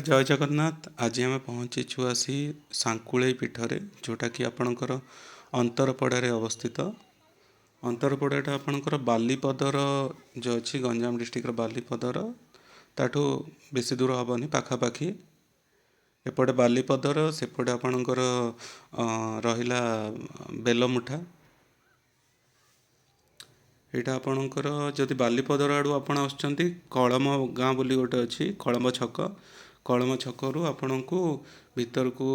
ଜୟ ଜଗନ୍ନାଥ। ଆଜି ଆମେ ପହଞ୍ଚିଛୁ ଆସି ଶାଙ୍କୁଳେଇ ପୀଠରେ, ଯେଉଁଟାକି ଆପଣଙ୍କର ଅନ୍ତରପଡ଼ାରେ ଅବସ୍ଥିତ। ଅନ୍ତରପଡ଼ାଟା ଆପଣଙ୍କର ବାଲିପଦର ଯେଉଁ ଅଛି, ଗଞ୍ଜାମ ଡିଷ୍ଟ୍ରିକ୍ଟର ବାଲିପଦର, ତାଠୁ ବେଶୀ ଦୂର ହେବନି, ପାଖାପାଖି। ଏପଟେ ବାଲିପଦର, ସେପଟେ ଆପଣଙ୍କର ରହିଲା ବେଲମୁଠା। ଏଇଟା ଆପଣଙ୍କର ଯଦି ବାଲିପଦର ଆଡ଼ୁ ଆପଣ ଆସୁଛନ୍ତି, କଳମ ଗାଁ ବୋଲି ଗୋଟେ ଅଛି, କଳମ ଛକ। କଳମ ଛକରୁ ଆପଣଙ୍କୁ ଭିତରକୁ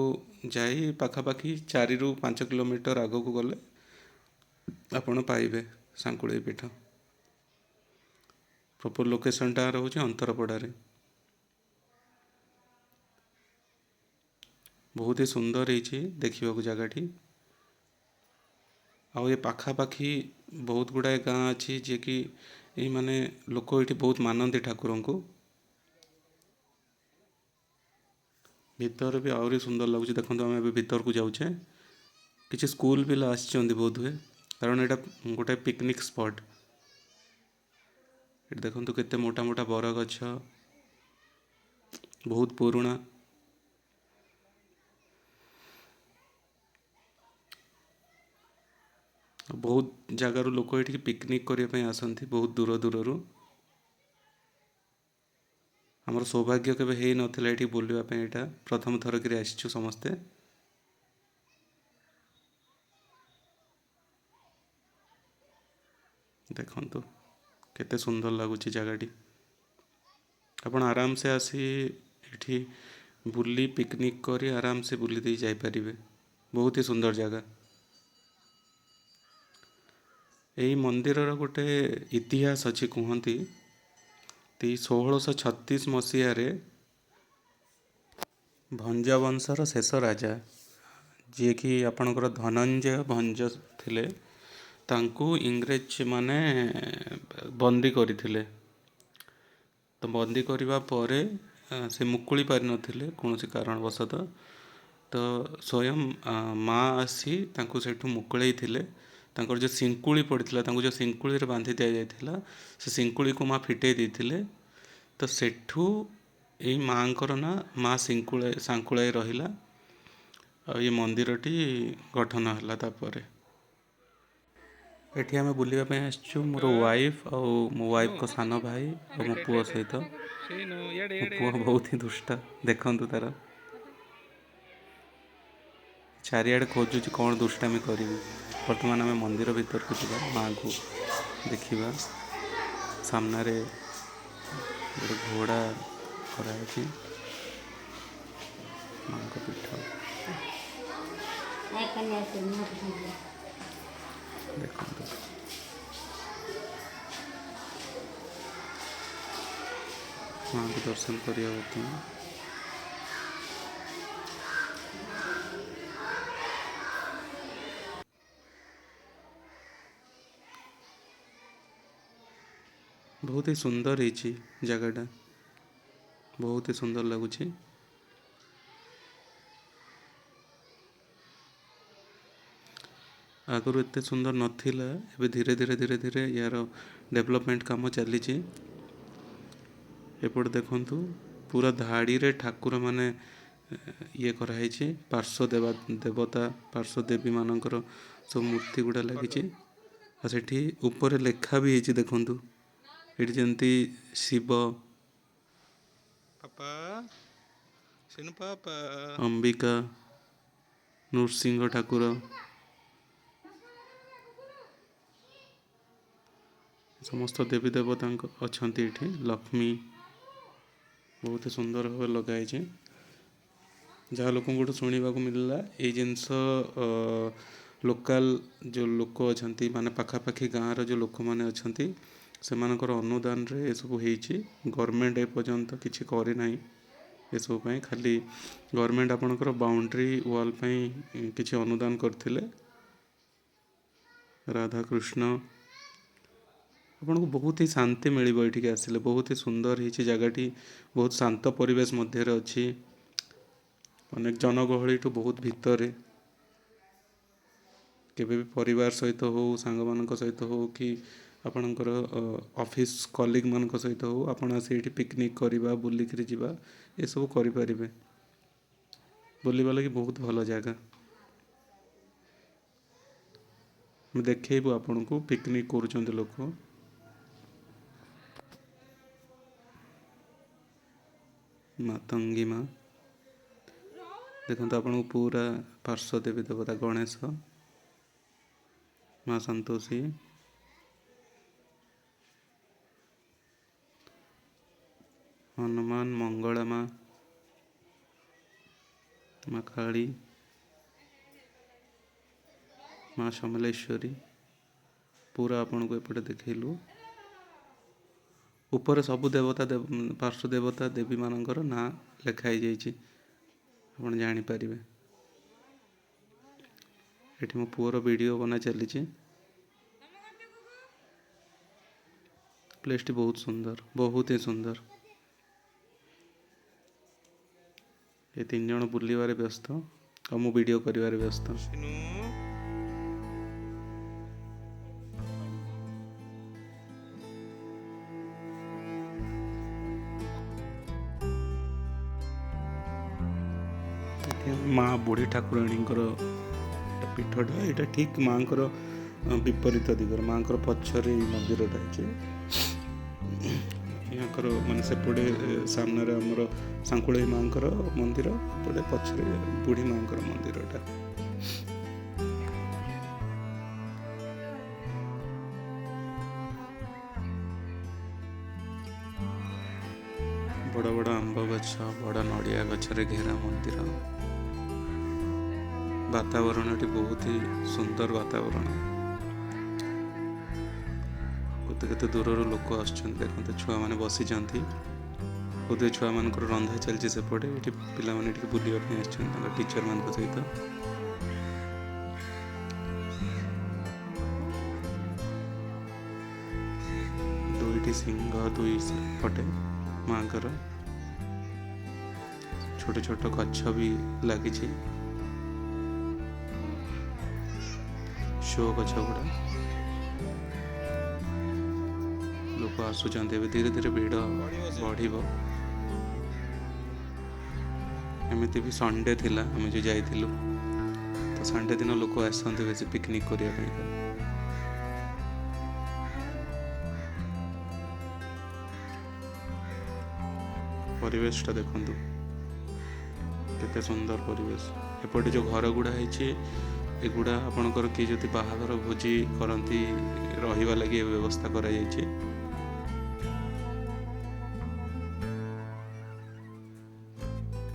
ଯାଇ ପାଖାପାଖି 4ରୁ 5 କିଲୋମିଟର ଆଗକୁ ଗଲେ ଆପଣ ପାଇବେ ଶାଙ୍କୁଳେଇ ପୀଠ। ପ୍ରପର ଲୋକେସନଟା ରହୁଛି ଅନ୍ତରପଡ଼ାରେ। ବହୁତ ହି ସୁନ୍ଦର ହେଇଛି ଦେଖିବାକୁ ଜାଗାଟି। ଆଉ ଏ ପାଖାପାଖି ବହୁତ ଗୁଡ଼ାଏ ଗାଁ ଅଛି, ଯିଏକି ଏଇ ମାନେ ଲୋକ ଏଇଠି ବହୁତ ମାନନ୍ତି ଠାକୁରଙ୍କୁ। ଭିତରେ ବି ଆହୁରି ସୁନ୍ଦର ଲାଗୁଛି। ଦେଖନ୍ତୁ, ଆମେ ଏବେ ଭିତରକୁ ଯାଉଛେ। କିଛି ସ୍କୁଲ ପିଲା ଆସିଛନ୍ତି ବୋଧହୁଏ, କାରଣ ଏଇଟା ଗୋଟେ ପିକନିକ୍ ସ୍ପଟ୍। ଏଠି ଦେଖନ୍ତୁ, କେତେ ମୋଟା ମୋଟା ବରଗଛ, ବହୁତ ପୁରୁଣା। ବହୁତ ଜାଗାରୁ ଲୋକ ଏଠିକି ପିକନିକ୍ କରିବା ପାଇଁ ଆସନ୍ତି, ବହୁତ ଦୂର ଦୂରରୁ। ଆମର ସୌଭାଗ୍ୟ କେବେ ହେଇନଥିଲା ଏଠି ବୁଲିବା ପାଇଁ। ଏଇଟା ପ୍ରଥମ ଥର କରି ଆସିଛୁ ସମସ୍ତେ। ଦେଖନ୍ତୁ, କେତେ ସୁନ୍ଦର ଲାଗୁଛି ଜାଗାଟି। ଆପଣ ଆରାମସେ ଆସି ଏଠି ବୁଲି, ପିକନିକ୍ କରି ଆରାମସେ ବୁଲି ଦେଇ ଯାଇପାରିବେ। ବହୁତ ହି ସୁନ୍ଦର ଜାଗା। ଏଇ ମନ୍ଦିରର ଗୋଟେ ଇତିହାସ ଅଛି। କୁହନ୍ତି 1636 ମସିହାରେ ଭଞ୍ଜ ବଂଶର ଶେଷ ରାଜା, ଯିଏକି ଆପଣଙ୍କର ଧନଞ୍ଜୟ ଭଞ୍ଜ ଥିଲେ, ତାଙ୍କୁ ଇଂରେଜ ମାନେ ବନ୍ଦୀ କରିଥିଲେ। ତ ବନ୍ଦୀ କରିବା ପରେ ସେ ମୁକୁଳି ପାରିନଥିଲେ କୌଣସି କାରଣବଶତଃ। ତ ସ୍ୱୟଂ ମା ଆସି ତାଙ୍କୁ ସେଇଠୁ ମୁକୁଳେଇ ଥିଲେ। ତାଙ୍କର ଯେଉଁ ଶିଙ୍କୁଳି ପଡ଼ିଥିଲା, ତାଙ୍କୁ ଯେଉଁ ଶିଙ୍କୁଳିରେ ବାନ୍ଧି ଦିଆଯାଇଥିଲା, ସେ ଶିଙ୍କୁଳିକୁ ମା ଫିଟେଇ ଦେଇଥିଲେ। ତ ସେଠୁ ଏଇ ମାଙ୍କର ନାଁ ମା ଶାଙ୍କୁଳାଇ ରହିଲା ଆଉ ଏଇ ମନ୍ଦିରଟି ଗଠନ ହେଲା ତାପରେ। ଏଠି ଆମେ ବୁଲିବା ପାଇଁ ଆସିଛୁ ମୋର ୱାଇଫ୍ ଆଉ ମୋ ୱାଇଫ୍ଙ୍କ ସାନ ଭାଇ ଆଉ ମୋ ପୁଅ ସହିତ। ମୋ ପୁଅ ବହୁତ ହି ଦୁଷ୍ଟ। ଦେଖନ୍ତୁ, ତାର ଚାରିଆଡ଼େ ଖୋଜୁଛି କ'ଣ ଦୁଷ୍ଟାମି କରିବି। ବର୍ତ୍ତମାନ ଆମେ ମନ୍ଦିର ଭିତରକୁ ଯିବା, ମାଆଙ୍କୁ ଦେଖିବା। ସାମ୍ନାରେ ଗୋଟେ ଘୋଡ଼ା କରାହେଇଛି। ମାଙ୍କ ପୀଠ ଦେଖନ୍ତୁ। ମାଙ୍କୁ ଦର୍ଶନ କରିବା ବର୍ତ୍ତମାନ। ବହୁତ ହି ସୁନ୍ଦର ହେଇଛି ଜାଗାଟା, ବହୁତ ହି ସୁନ୍ଦର ଲାଗୁଛି। ଆଗରୁ ଏତେ ସୁନ୍ଦର ନଥିଲା। ଏବେ ଧୀରେ ଧୀରେ ଧୀରେ ଧୀରେ ୟାର ଡେଭଲପମେଣ୍ଟ କାମ ଚାଲିଛି। ଏପଟେ ଦେଖନ୍ତୁ, ପୁରା ଧାଡ଼ିରେ ଠାକୁରମାନେ ଇଏ କରାହେଇଛି। ପାର୍ଶ୍ୱ ଦେବା ଦେବତା, ପାର୍ଶ୍ୱ ଦେବୀ ମାନଙ୍କର ସବୁ ମୂର୍ତ୍ତି ଗୁଡ଼ା ଲାଗିଛି। ଆଉ ସେଠି ଉପରେ ଲେଖା ବି ହେଇଛି। ଦେଖନ୍ତୁ, ଏଠି ଯେମିତି ଶିବ, ପାପା, ସିନୁ ପାପା। ଅମ୍ବିକା, ନୃସିଂହ ଠାକୁର, ସମସ୍ତ ଦେବୀ ଦେବତାଙ୍କ ଅଛନ୍ତି ଏଠି। ଲକ୍ଷ୍ମୀ ବହୁତ ସୁନ୍ଦର ଭାବେ ଲଗା ହେଇଛି। ଯାହା ଲୋକଙ୍କଠୁ ଶୁଣିବାକୁ ମିଳିଲା, ଏଇ ଜିନିଷ ଲୋକାଲ ଯେଉଁ ଲୋକ ଅଛନ୍ତି, ମାନେ ପାଖାପାଖି ଗାଁର ଯେଉଁ ଲୋକମାନେ ଅଛନ୍ତି, ସେମାନଙ୍କର ଅନୁଦାନରେ ଏସବୁ ହେଇଛି। ଗଭର୍ଣ୍ଣମେଣ୍ଟ ଏପର୍ଯ୍ୟନ୍ତ କିଛି କରିନାହିଁ ଏସବୁ ପାଇଁ। ଖାଲି ଗଭର୍ଣ୍ଣମେଣ୍ଟ ଆପଣଙ୍କର ବାଉଣ୍ଡ୍ରି ୱାଲ୍ ପାଇଁ କିଛି ଅନୁଦାନ କରିଥିଲେ। ରାଧାକୃଷ୍ଣ। ଆପଣଙ୍କୁ ବହୁତ ହି ଶାନ୍ତି ମିଳିବ ଏଠିକି ଆସିଲେ। ବହୁତ ହି ସୁନ୍ଦର ହେଇଛି ଜାଗାଟି, ବହୁତ ଶାନ୍ତ ପରିବେଶ ମଧ୍ୟରେ ଅଛି, ଅନେକ ଜନଗହଳିଠୁ ବହୁତ ଭିତରେ। କେବେ ବି ପରିବାର ସହିତ ହଉ, ସାଙ୍ଗମାନଙ୍କ ସହିତ ହଉ କି ଆପଣଙ୍କର ଅଫିସ୍ କଲିଗମାନଙ୍କ ସହିତ ହଉ, ଆପଣ ଆସି ଏଇଠି ପିକନିକ୍ କରିବା, ବୁଲିକିରି ଯିବା, ଏସବୁ କରିପାରିବେ। ବୁଲିବା ଲାଗି ବହୁତ ଭଲ ଜାଗା। ଆମେ ଦେଖେଇବୁ ଆପଣଙ୍କୁ, ପିକନିକ୍ କରୁଛନ୍ତି ଲୋକ। ମାତଙ୍ଗୀ ମା, ଦେଖନ୍ତୁ ଆପଣଙ୍କୁ ପୁରା ପାର୍ଶ୍ୱ ଦେବୀ ଦେବତା ଗଣେଶ, ମା ସନ୍ତୋଷୀ, ହନୁମାନ, ମଙ୍ଗଳା ମା, ମା କାଳୀ, ମା ସମଲେଶ୍ୱରୀ, ପୁରା ଆପଣଙ୍କୁ ଏପଟେ ଦେଖେଇଲୁ। ଉପରେ ସବୁ ଦେବତା, ପାର୍ଶ୍ୱ ଦେବତା ଦେବୀମାନଙ୍କର ନାଁ ଲେଖା ହେଇଯାଇଛି, ଆପଣ ଜାଣିପାରିବେ। ଏଠି ମୋ ପୁଅର ଭିଡ଼ିଓ ବନା ଚାଲିଛି। ପ୍ଲେସଟି ବହୁତ ସୁନ୍ଦର, ବହୁତ ହିଁ ସୁନ୍ଦର। ଏ ତିନି ଜଣ ବୁଲିବାରେ ବ୍ୟସ୍ତ ଆଉ ମୁଁ ଭିଡ଼ିଓ କରିବାରେ ବ୍ୟସ୍ତ। ସିନୁ। ଏଠି ମା ବୁଢ଼ୀ ଠାକୁରାଣୀଙ୍କର ଏଇଟା ପୀଠଟା। ଏଇଟା ଠିକ୍ ମାଙ୍କର ବିପରୀତ ଦିଗରେ, ମାଙ୍କର ପଛରେ ଏଇ ମନ୍ଦିରଟା ଅଛି। ୟାଙ୍କର ମାନେ ସେପଟେ ସାମ୍ନାରେ ଆମର ଶାଙ୍କୁଳେଇ ମାଙ୍କର ମନ୍ଦିର, ଏପଟେ ପଛରେ ବୁଢ଼ୀ ମାଙ୍କର ମନ୍ଦିରଟା। ବଡ଼ ବଡ଼ ଆମ୍ବ ଗଛ, ବଡ଼ ନଡ଼ିଆ ଗଛରେ ଘେରା ମନ୍ଦିର। ବାତାବରଣଟି ବହୁତ ହି ସୁନ୍ଦର ବାତାବରଣ। କେତେ କେତେ ଦୂରରୁ ଲୋକ ଆସୁଛନ୍ତି। ଦେଖନ୍ତୁ, ଛୁଆମାନେ ବସିଛନ୍ତି, ବୋଧେ ଛୁଆମାନଙ୍କର ରନ୍ଧା ଚାଲିଛି ସେପଟେ। ଏଠି ପିଲାମାନେ ଟିକେ ବୁଲିବା ପାଇଁ ଆସିଛନ୍ତି ତାଙ୍କ ଟିଚର ମାନଙ୍କ ସହିତ। ଦୁଇଟି ସିଂହ ଦୁଇ ପଟେ ମାଙ୍କର। ଛୋଟ ଛୋଟ ଗଛ ବି ଲାଗିଛି, ଶୋ ଗଛ ଗୁଡ଼ା। ଲୋକ ଆସୁଛନ୍ତି ଏବେ, ଧୀରେ ଧୀରେ ଭିଡ଼ ପଡ଼ିବ ସେ। ବଢ଼ିବ। ଏମିତି ବି ସଣ୍ଡେ ଥିଲା ଆମେ ଯେଉଁ ଯାଇଥିଲୁ, ତ ସଣ୍ଡେ ଦିନ ଲୋକ ଆସନ୍ତି ବେଶୀ ପିକନିକ୍ କରିବା ପାଇଁ। ପରିବେଶଟା ଦେଖନ୍ତୁ, କେତେ ସୁନ୍ଦର ପରିବେଶ। ଏପଟେ ଯେଉଁ ଘର ଗୁଡ଼ା ହେଇଛି, ଏଗୁଡ଼ା ଆପଣଙ୍କର କିଏ ଯଦି ବାହାଘର ଭୋଜି କରନ୍ତି, ରହିବା ଲାଗି ଏ ବ୍ୟବସ୍ଥା କରାଯାଇଛି।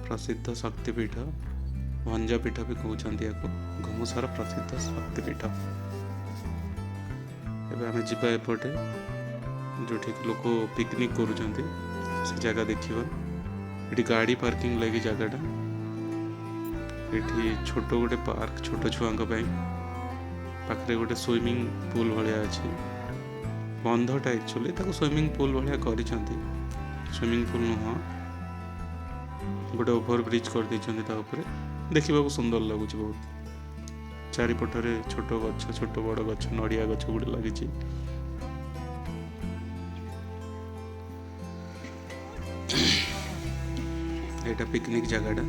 ପ୍ରସିଦ୍ଧ ଶକ୍ତିପୀଠ, ଭଞ୍ଜପୀଠ ବି କହୁଛନ୍ତି ୟାକୁ, ଘୁମୁସର ପ୍ରସିଦ୍ଧ ଶକ୍ତିପୀଠ। ଏବେ ଆମେ ଯିବା ଏପଟେ ଯେଉଁଠିକି ଲୋକ ପିକନିକ୍ କରୁଛନ୍ତି, ସେ ଜାଗା ଦେଖିବା। ଏଠି ଗାଡ଼ି ପାର୍କିଂ ଲାଗି ଜାଗାଟା। ଏଠି ଛୋଟ ଗୋଟେ ପାର୍କ ଛୋଟ ଛୁଆଙ୍କ ପାଇଁ, ପାଖରେ ଗୋଟେ ସୁଇମିଂ ପୁଲ୍ ଭଳିଆ ଅଛି। ବନ୍ଧଟା ଆକ୍ଚୁଆଲି, ତାକୁ ସୁଇମିଂ ପୁଲ୍ ଭଳିଆ କରିଛନ୍ତି। ସୁଇମିଂ ପୁଲ୍ ନୁହଁ, ଗୋଟେ ଓଭର ବ୍ରିଜ୍ କରିଦେଇଛନ୍ତି ତା ଉପରେ। ଦେଖିବାକୁ ସୁନ୍ଦର ଲାଗୁଛି ବହୁତ। ଚାରିପଟରେ ଛୋଟ ଗଛ, ଛୋଟ ବଡ଼ ଗଛ, ନଡ଼ିଆ ଗଛ ଗୁଡ଼ା ଲାଗିଛି। ଏଇଟା ପିକନିକ୍ ଜାଗାଟା।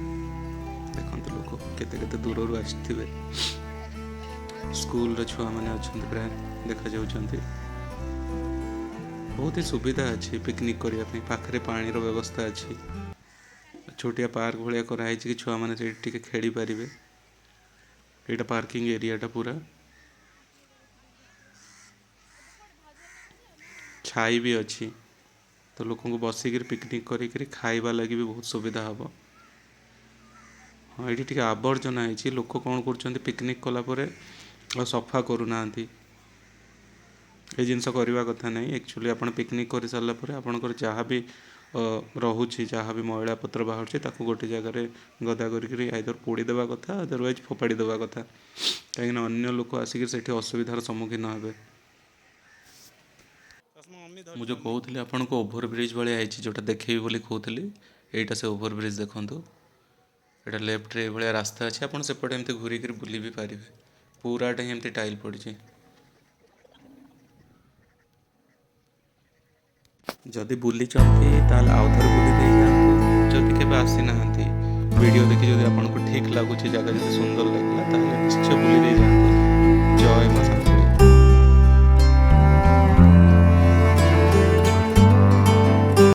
ଦେଖନ୍ତୁ, ଲୋକ କେତେ କେତେ ଦୂରରୁ ଆସିଥିବେ। ସ୍କୁଲର ଛୁଆମାନେ ଅଛନ୍ତି ପ୍ରାୟ ଦେଖାଯାଉଛନ୍ତି। ବହୁତ ହି ସୁବିଧା ଅଛି ପିକନିକ୍ କରିବା ପାଇଁ। ପାଖରେ ପାଣିର ବ୍ୟବସ୍ଥା ଅଛି। ଛୋଟିଆ ପାର୍କ ଭଳିଆ କରାହେଇଛି କି ଛୁଆମାନେ ସେଇଠି ଟିକେ ଖେଳିପାରିବେ। ଏଇଟା ପାର୍କିଂ ଏରିଆଟା ପୁରା। ଛାଇ ବି ଅଛି, ତ ଲୋକଙ୍କୁ ବସିକିରି ପିକନିକ୍ କରିକିରି ଖାଇବା ଲାଗି ବି ବହୁତ ସୁବିଧା ହବ। ହଁ, ଏଇଠି ଟିକେ ଆବର୍ଜନା ହେଇଛି। ଲୋକ କ'ଣ କରୁଛନ୍ତି, ପିକନିକ୍ କଲା ପରେ ଆଉ ସଫା କରୁନାହାନ୍ତି। ଏ ଜିନିଷ କରିବା କଥା ନାହିଁ। ଆକ୍ଚୁଆଲି ଆପଣ ପିକନିକ୍ କରିସାରିଲା ପରେ ଆପଣଙ୍କର ଯାହା ବି ରହୁଛି, ଯାହା ବି ମଇଳା ପତ୍ର ବାହାରୁଛି, ତାକୁ ଗୋଟେ ଜାଗାରେ ଗଦା କରିକିରି ଆଇଦର ପୋଡ଼ି ଦେବା କଥା, ଅଦରୱାଇଜ୍ ଫୋପାଡ଼ି ଦେବା କଥା, କାହିଁକିନା ଅନ୍ୟ ଲୋକ ଆସିକି ସେଠି ଅସୁବିଧାର ସମ୍ମୁଖୀନ ହେବେ। ମମି। ମୁଁ ଯେଉଁ କହୁଥିଲି ଆପଣଙ୍କୁ, ଓଭର ବ୍ରିଜ୍ ଭଳିଆ ହେଇଛି ଯେଉଁଟା ଦେଖେଇବି ବୋଲି କହୁଥିଲି, ଏଇଟା ସେ ଓଭର ବ୍ରିଜ୍। ଦେଖନ୍ତୁ, ଏଇଟା ଲେଫ୍ଟରେ ଏଇଭଳିଆ ରାସ୍ତା ଅଛି। ଆପଣ ସେପଟେ ଏମିତି ଘୁରିକିରି ବୁଲି ବି ପାରିବେ। ପୁରାଟା ହିଁ ଏମିତି ଟାଇଲ୍ ପଡ଼ିଛି। ଯଦି ବୁଲିଛନ୍ତି, ତାହେଲେ ଆଉ ଥରେ ବୁଲି ଦେଇ ଯାଆନ୍ତୁ। ଯଦି କେବେ ଆସିନାହାନ୍ତି, ଭିଡ଼ିଓ ଦେଖି ଯଦି ଆପଣଙ୍କୁ ଠିକ୍ ଲାଗୁଛି, ଜାଗା ଯଦି ସୁନ୍ଦର ଲାଗିଲା, ତାହେଲେ ନିଶ୍ଚୟ ବୁଲି ଦେଇ ଯାଆନ୍ତୁ।